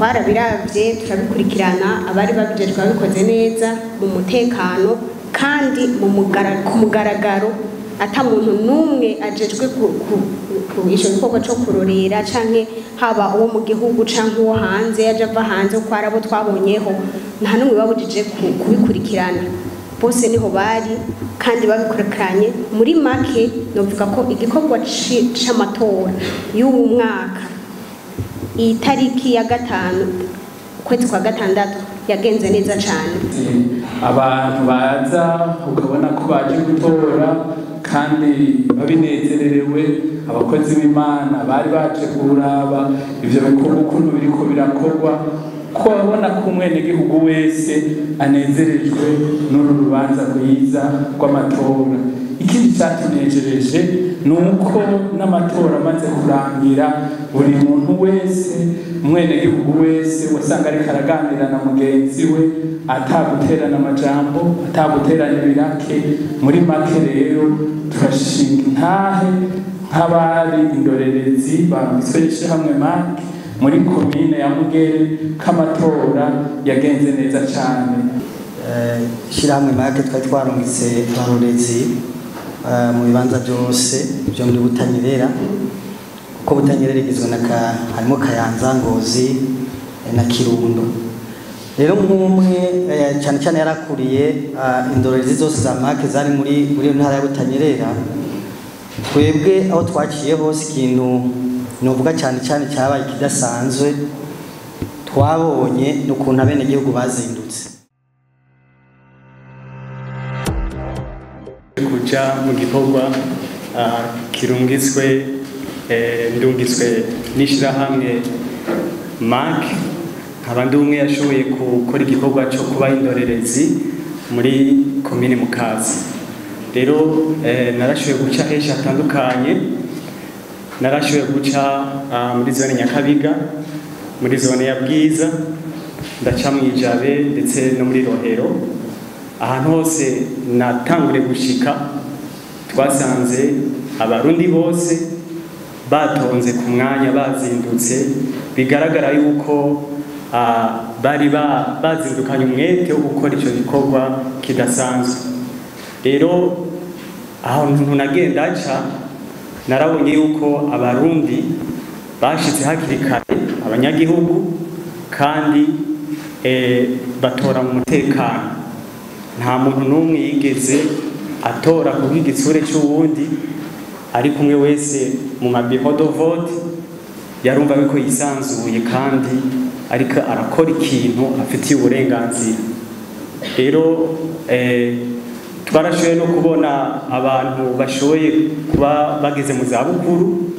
Twarabiravye, turabikurikirana, abari babijejwe babikoze neza mu mutekano kandi ku mugaragaro, ata muntu n'umwe ajejwe ico gikorwa co kurorera, canke haba uwo mu gihugu canke uwo hanze yaje ava hanze, kuko hari abo twabonyeho, nta n'umwe babujije kubikurikirana. Bose niho bari kandi babikurikiranye. Muri make novuga ko igikorwa c'amatora y'uwu mwaka, iyi tariki ya 5 ukwezi kwa 6, yagenze neza cane. Abantu baza ukabona ko baje gutora kandi babinezererewe. Abakozi b'Imana bari baje kuraba ivyo bikorwa ukuntu biriko birakorwa, ko babona ko umwenegihugu wese anezerejwe n'uru rubanza rwiza rw'amatora. Ikindi cyatunejereje ni uko n'amatora amaze kurangira, buri muntu wese, umwenegihugu wese, wasanga ariko araganira na mugenzi we ataguterana amajambo, ataguterana ibirake. Muri make rero turashinga intahe nk'abari indorerezi bambitswe n'ishirahamwe MAC muri komine ya Mugere k'amatora yagenze neza cane. Ishirahamwe MAC twari twarungitse abarorezi mu bibanza byose byo muri Butanyerera, kuko Butanyerera igizwe na harimo Kayanza, Ngozi na Kirundo. Rero nk'umwe cyane cyane yarakuriye indorerezi zose za MAC zari muri ntara ya Butanyerera. Twebwe aho twaciye hose, ikintu novuga cyane cyane cyabaye kidasanzwe twabonye ni ukuntu abenegihugu bazindutse. Kuja mu gikorwa kirungitswe, ndungitswe n'ishirahamwe MAC, nkaba ndi umwe yashoboye gukora igikorwa cyo kuba indorerezi muri komine Mukaza. Rero narashoboye guca henshi hatandukanye, narashoboye guca muri zone Nyakabiga, muri zone ya Bwiza, ndaca mu Ijabe ndetse no muri Rohero. Ahantu hose natangure gushika twasanze abarundi bose batonze ku mwanya, bazindutse, bigaragara yuko bari bazindukanye umwete wo gukora ico gikorwa kidasanzwe. Rero aho nagenda nca narabonye yuko abarundi bashitse hakiri kare, abanyagihugu, kandi batora mu mutekano. Nta muntu n'umwe yigeze atora ku bw'igitsure c'uwundi, ariko umwe wese mu mabiho de vote yarumva yuko yisanzuye kandi ariko arakora ikintu afitiye uburenganzira. Rero twarashoboye no kubona abantu bashoboye kuba bageze mu zabukuru,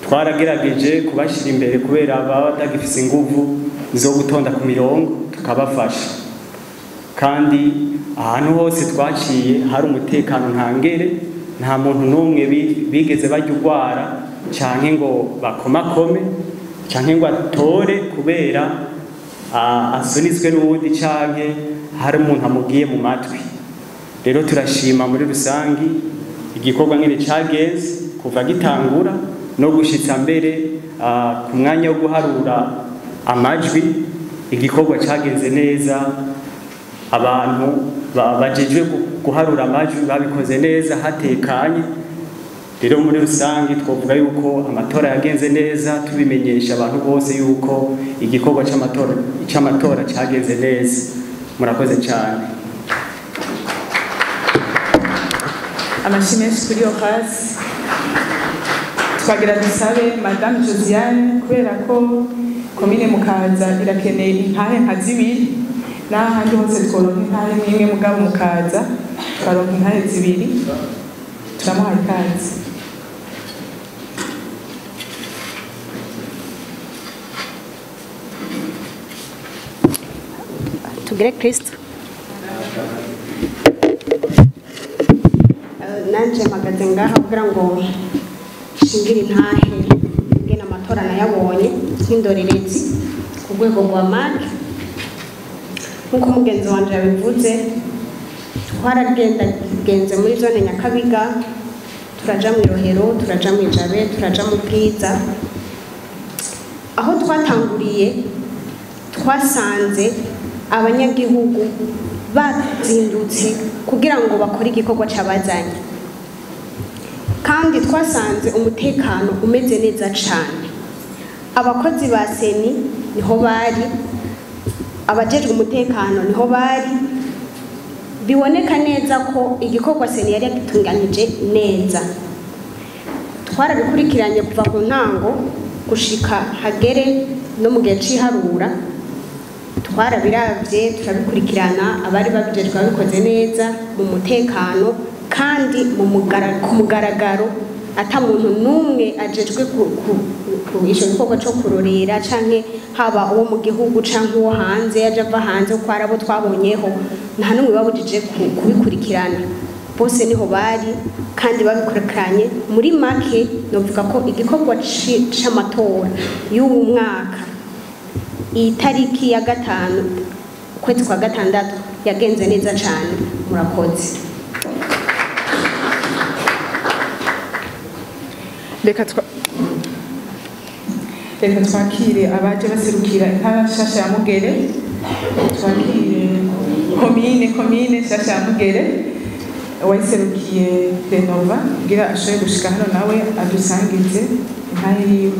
twaragerageje kubashyira imbere kubera baba batagifise inguvu zo gutonda ku mirongo, tukabafasha. Kandi ahantu hose twaciye hari umutekano ntangere, nta muntu n'umwe bigeze bajya urwara canke ngo bakomakome canke ngo atore kubera asunitswe n'uwundi canke hari umuntu amugiye mu matwi. Rero turashima muri rusangi igikorwa nyene cagenze kuva gitangura no gushitsa mbere ku mwanya wo guharura amajwi, igikorwa cagenze neza. Abantu bajejwe guharura amajwi babikoze neza hatekanye. Rero muri rusangi twovuga yuko amatora yagenze neza, tubimenyesha abantu bose yuko igikorwa c'amatora cagenze neza. Murakoze cyane. Amashyi menshi kuri Horace. Twagira dusabe Madame Josiane, kubera ko komine Mukaza irakeneye intahe nka zibiri, n'ahandi hose tworonka intahe imwe, mugabo Mukaza twaronka intahe zibiri. Turamuha ikaze. Tugire Kristo. Nanje mpagaze ngaha kugira ngo nshingire intahe ngene amatora nayabonye nk'indorerezi ku rwego rwa MAC. Nk'uko mugenzi wanje yabivuze, twaragendagenze muri zone Nyakabiga, turaja mu Rohero, turaja mu Ijabe, turaja mu Bwiza. Aho twatanguriye twasanze abanyagihugu bazindutse kugira ngo bakore igikorwa cabazanye, kandi twasanze umutekano umeze neza cane. Abakozi ba seni niho bari, abajejwe umutekano niho bari, biboneka neza ko igikorwa seni yari yagitunganije neza. Twarabikurikiranye kuva ku ntango gushika hagere no mu gihe c'iharura, twarabiravye turabikurikirana, abari babijejwe babikoze neza mu mutekano kandi ku mugaragaro, ata muntu n'umwe ajejwe ico gikorwa co kurorera canke haba uwo mu gihugu canke uwo hanze yaje ava hanze, kuko hari abo twabonyeho nta n'umwe babujije kubikurikirana, bose niho bari kandi babikurikiranye. Muri make novuga ko igikorwa c'amatora y'uwu mwaka, iyi tariki ya 5 ukwezi kwa 6 yagenze neza cane. Murakoze. Reka twakire abaje baserukira intara nshasha ya Mugere, twakire komine nshasha ya Mugere, wayiserukiye Renova kugira ashobore gushika hano nawe adusangize intahe yiwe.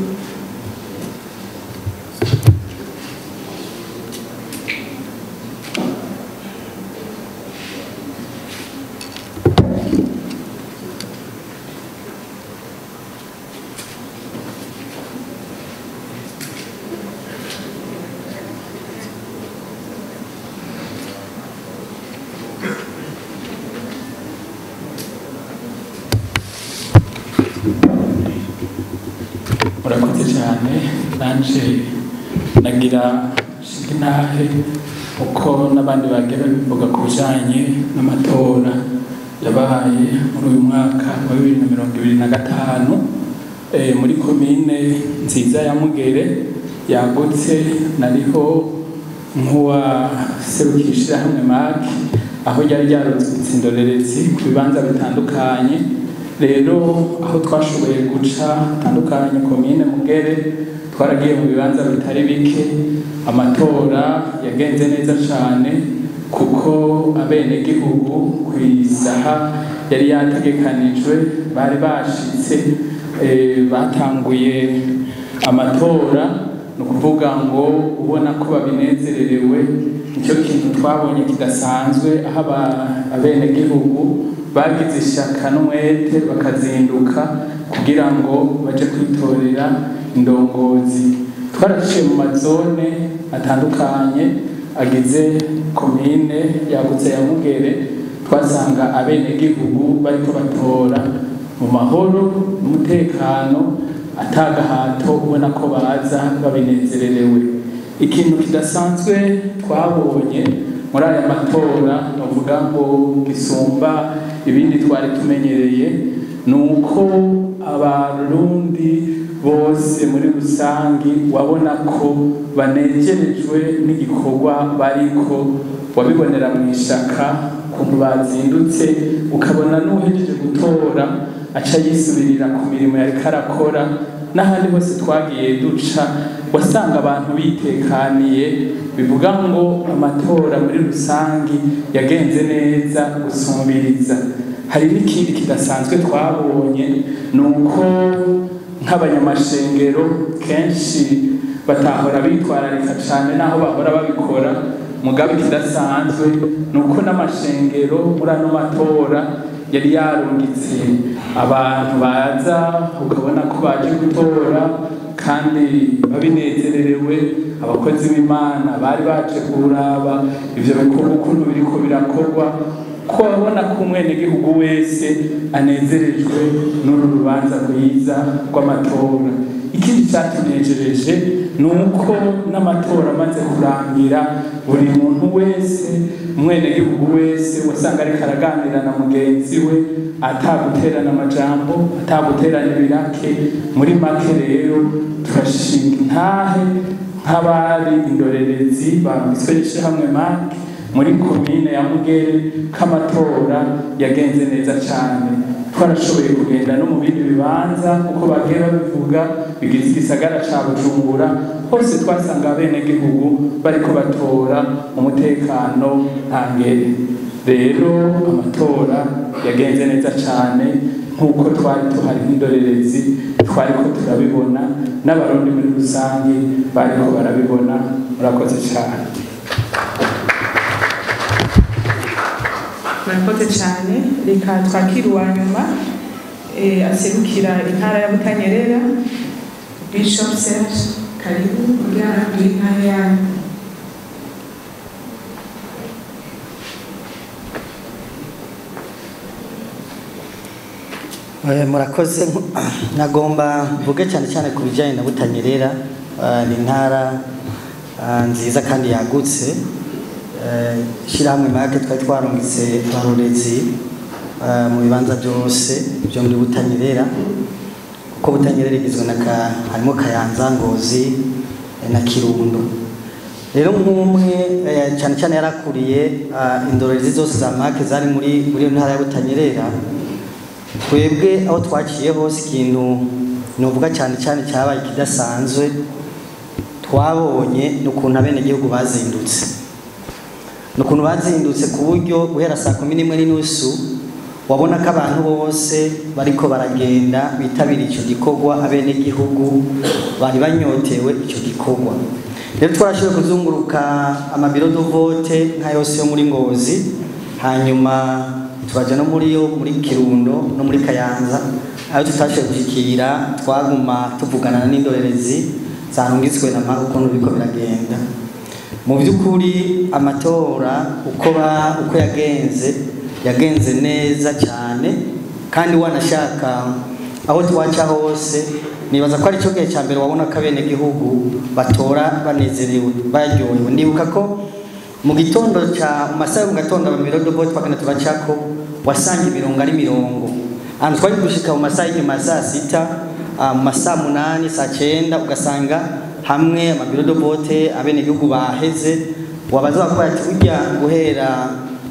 Murakoze cyane. Nanje nagira intahe uko n'abandi bagiye babivuga ku bijanye n'amatora yabaye muri uyu mwaka wa 2025 muri komine nziza ya Mugere yagutse. Nariho nk'uwaserukira hamwe MAC, aho ryari ryarungitse indorerezi ku bibanza bitandukanye. Rero aho twashoboye guca hatandukanye komine Mugere, twaragiye mu bibanza bitari bike. Amatora yagenze neza cane kuko abenegihugu ku isaha yari yategekanijwe bari bashitse, batanguye amatora. Ni ukuvuga ngo ubona ko babinezererewe, nicyo kintu twabonye kidasanzwe, aho abenegihugu bagize ishaka n'umwete bakazinduka kugira ngo baje kwitorera indongozi. Twaraciye mu mazone atandukanye agize komine yagutse ya Mugere, twasanga abenegihugu bariko batora mu mahoro n'umutekano, atagahato, ubona ko baza babinezererewe. Ikintu kidasanzwe twabonye muri aya matora, bavuga ngo gisumba ibindi twari tumenyereye, ni uko abarundi bose muri rusangi wabona ko banegerejwe n'igikorwa bariko, wabibonera mu ishaka ukuntu bazindutse, ukabona n'uhejeje gutora aca yisubirira ku mirimo yariko arakora. N'ahandi hose twagiye duca wasanga abantu bitekaniye, bivuga ngo amatora muri rusangi yagenze neza gusumbiriza. Hari n'ikindi kidasanzwe twabonye, ni uko nk'abanyamashengero kenshi batahora bitwararika cane naho bahora babikora, mugabe kidasanzwe ni uko n'amashengero muri ano matora yari yarungitse abantu baza, ukabona ko baje gutora kandi babinezererewe. Abakozi b'Imana bari baje kuraba ivyo bikorwa ukuntu biriko birakorwa, ko babona ko umwenegihugu wese anezerejwe n'uru rubanza rwiza rw'amatora. Ikindi cyatunejereje ni uko n'amatora amaze kurangira, buri muntu wese, umwenegihugu wese wasanga ariko araganira na mugenzi we, ataguterana amajambo, ataguterana ibirake. Muri make rero turashinga intahe nk'abari indorerezi bambitswe n'ishirahamwe MAC muri komine ya Mugere, k'amatora yagenze neza cane. Twarashoboye kugenda no mu bindi bibanza uko bagiye babivuga bigize igisagara ca Bujumbura, hose twasanga abenegihugu bariko batora umutekano ntangere. Rero amatora yagenze neza cane nk'uko twari tuhari nk'indorerezi, twariko turabibona n'abarundi muri rusange bariko barabibona. Murakoze cane. Murakoze cyane. Reka twakire uwa nyuma aserukira intara ya Butanyerera, Bishop Serge, karibu kugira ngo intara yanyu. Murakoze. Nagomba mvuge cyane cyane ku bijyanye na Butanyerera. Ni intara nziza kandi yagutse. Ishyirahamwe make twari twarungitse abarorezi mu bibanza byose byo muri Butanyerera, kuko Butanyerera igizwe na harimo Kayanza, Ngozi na Kirundo. Rero nk'umwe cyane cyane yarakuriye indorerezi zose za make zari muri iyo ntara ya Butanyerera. Twebwe aho twaciye hose ikintu novuga cyane cyane cyabaye kidasanzwe twabonye n'ukuntu abenegihugu bazindutse, n'ukuntu bazindutse ku buryo guhera saa 11:30 wabona ko abantu bose bariko baragenda bitabira icyo gikorwa. Abenegihugu bari banyotewe icyo gikorwa. Rero twarashoboye kuzunguruka amabiro de vote nka yose yo muri Ngozi, hanyuma turaja no muri yo muri Kirundo no muri Kayanza. Aho tutashoboye gushikira twaguma tuvugana n'indorerezi zarungitswe na mpa ukuntu biriko biragenda. Mu by'ukuri amatora uko yagenze neza cyane, kandi wanashaka aho twaca hose nibaza ko ari cyo gihe cya mbere wabona ko abenegihugu batora banezerewe baryohewe. Ndibuka ko mu gitondo cya mu masaha yo mu gatondo abamiro de vote twagenda turacako, wasanga imirongo ari mirongo. Ahantu twari gushika mu masaha y'inyuma ya saa 6, mu masaha 8, saa 9, ugasanga hamwe amabiro de vote abenegihugu baheze. Wabaza bakora ati burya guhera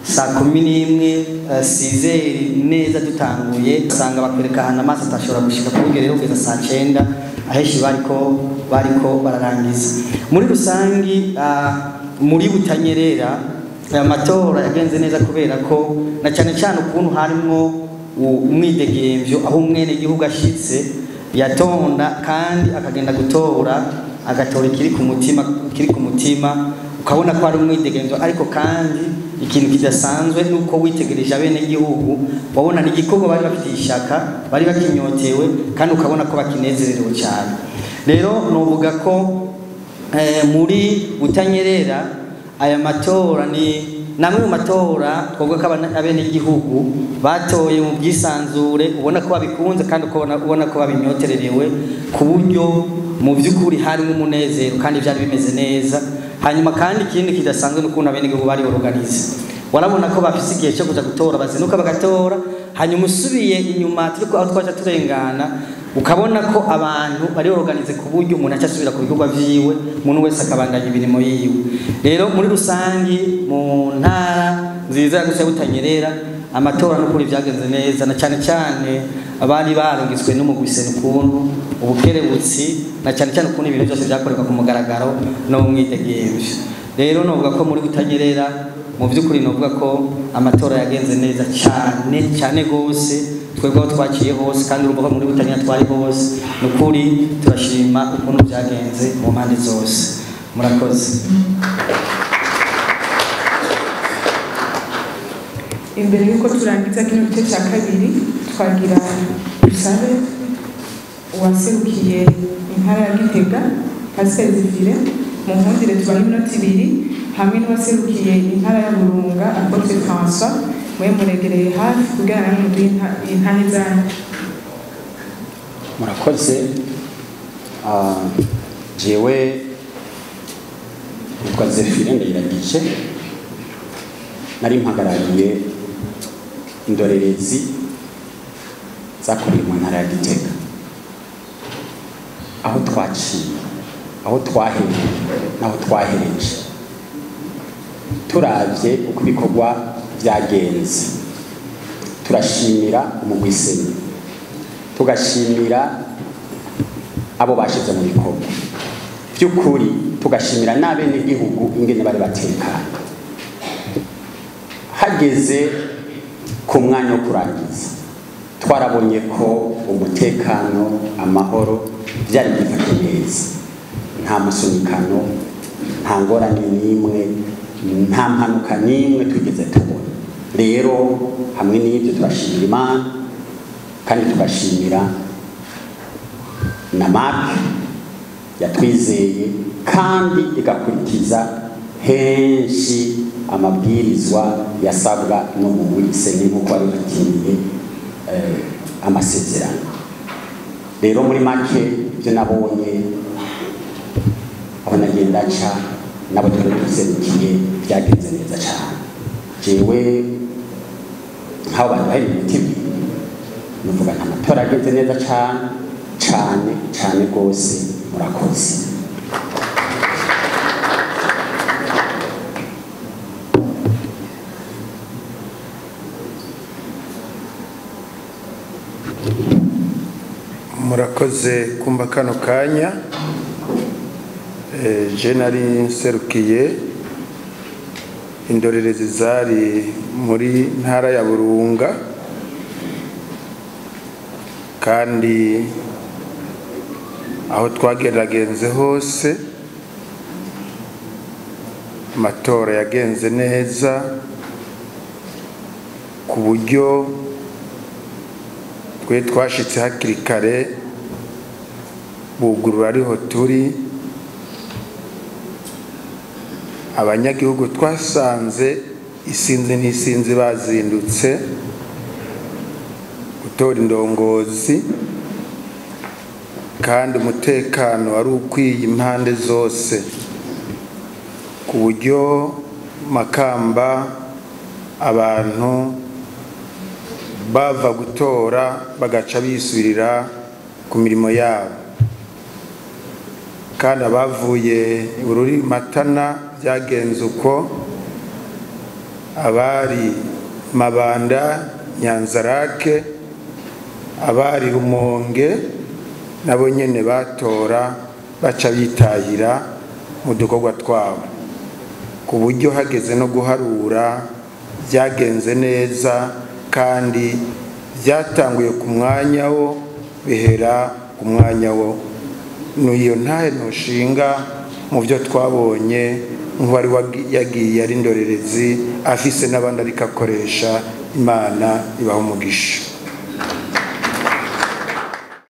saa 11 sizeri neza dutanguye, usanga bakwereka ahantu amaso atashobora gushika ku buryo rero kugeza saa 9 aheshi bariko bararangiza. Muri rusangi muri Butanyerera amatora yagenze neza kubera ko na cyane cyane ukuntu harimo umwidegemvyo, aho umwene gihugu ashitse yatonda kandi akagenda gutora, agatora ikiri ku mutima, ukabona ko ari umwidegemvyo. Ariko kandi ikintu kidasanzwe nuko witegereje abene gihugu wabona ni igikorwa bari bafitiye ishaka, bari bakinyotewe kandi ukabona ko bakinezerewe cyane. Rero novuga ko muri Butanyerera aya matora ni namwe mu matora twavuga ko abenegihugu batoye mu bwisanzure, ubona ko babikunze kandi ubona ko babinyotererewe ku buryo mu by'ukuri harimo umunezero kandi byari bimeze neza. Hanyuma kandi ikindi kidasanzwe n'ukuntu abenegihugu bari organize, warabona ko bafise igihe cyo kuja gutora, bazinuka bagatora. Hanyuma usubiye inyuma turiko aho twaca turengana, ukabona ko abantu bari organize ku buryo umuntu aca asubira ku bikorwa vyiwe, umuntu wese akabandanya imirimo yiwe. Rero muri rusangi mu ntara nziza ya Butanyerera amatora n'ukuri byagenze neza, na cyane cyane abari barungitswe n'umugwi ukuntu ubukerebutsi, na cyane cyane ukuntu ibintu byose byakorerwa ku mugaragaro no mu mwidegemvyo. Rero novuga ko muri Butanyerera mu by'ukuri novuga ko amatora yagenze neza cyane cyane gose. Twebwe aho twaciye hose kandi urumva ko muri Butanyerera twari hose, nukuri turashima ukuntu byagenze mu mpande zose. Murakoze. Imbere yuko turangiza kino gice cya kabiri, twagira dusabe uwaserukiye intara ya Gitega, Pasiteri Zivire, mu nkundire tubahe iminota 2, hamwe n'uwaserukiye intara ya Burunga, Apotre François, mwe muregereye hafi kugira ngo muduhe intahe zanyu. Murakoze. Jewe nitwa Zefire Ndayiragije, nari mpagarariye indorerezi zakoreye mu ntara ya Gitega. Aho twaciye, aho twahereye n'aho twahereje, turavye uko ibikorwa byagenze, Turashimira umugwiseni, tugashimira abo bashize mu bikorwa by'ukuri, tugashimira n'abenegihugu ingene bari batekanye. Hageze ku mwanya wo kurangiza, twarabonye ko umutekano, amahoro byari byifashe neza, nta musunikano, nta ngorane n'imwe, nta mpanuka n'imwe twigeze tubona. Rero hamwe n'ibyo turashimira Imana kandi tugashimira na MAC yatwizeye kandi igakurikiza henshi amabwirizwa yasabwa no mu wiseni nk'uko wari bakiniye amasezerano. Rero muri make ibyo nabonye aho nagenda nca nabo twari duserukiye byagenze neza cyane. Jewe nk'abo bantu bari mu TV nuvuga nta matora agenze neza cyane cyane cyane rwose. Murakoze. Murakoze kumva kano kanya. Je nari nserukiye indorerezi zari muri ntara ya Burunga, kandi aho twageragenze hose amatora yagenze neza ku buryo twe twashitse hakiri kare, bugurura ariho turi. Abanyagihugu twasanze isinzi n'isinzi bazindutse gutora indongozi, kandi umutekano wari ukwiye impande zose, ku buryo Makamba abantu bava gutora bagaca bisubirira ku mirimo yabo. Kandi abavuye Bururi Matana byagenze uko, abari Mabanda Nyanzarake, abari Rumonge nabo nyene batora baca bitahira mu dukorwa twabo, ku buryo hageze no guharura byagenze neza kandi byatanguye ku mwanya wo bihera ku mwanya wo. N'iyo ntahe ntushinga mu byo twabonye nk'uwari yagiye ari indorerezi afise n'abandi ariko akoresha. Imana ibaha umugisha.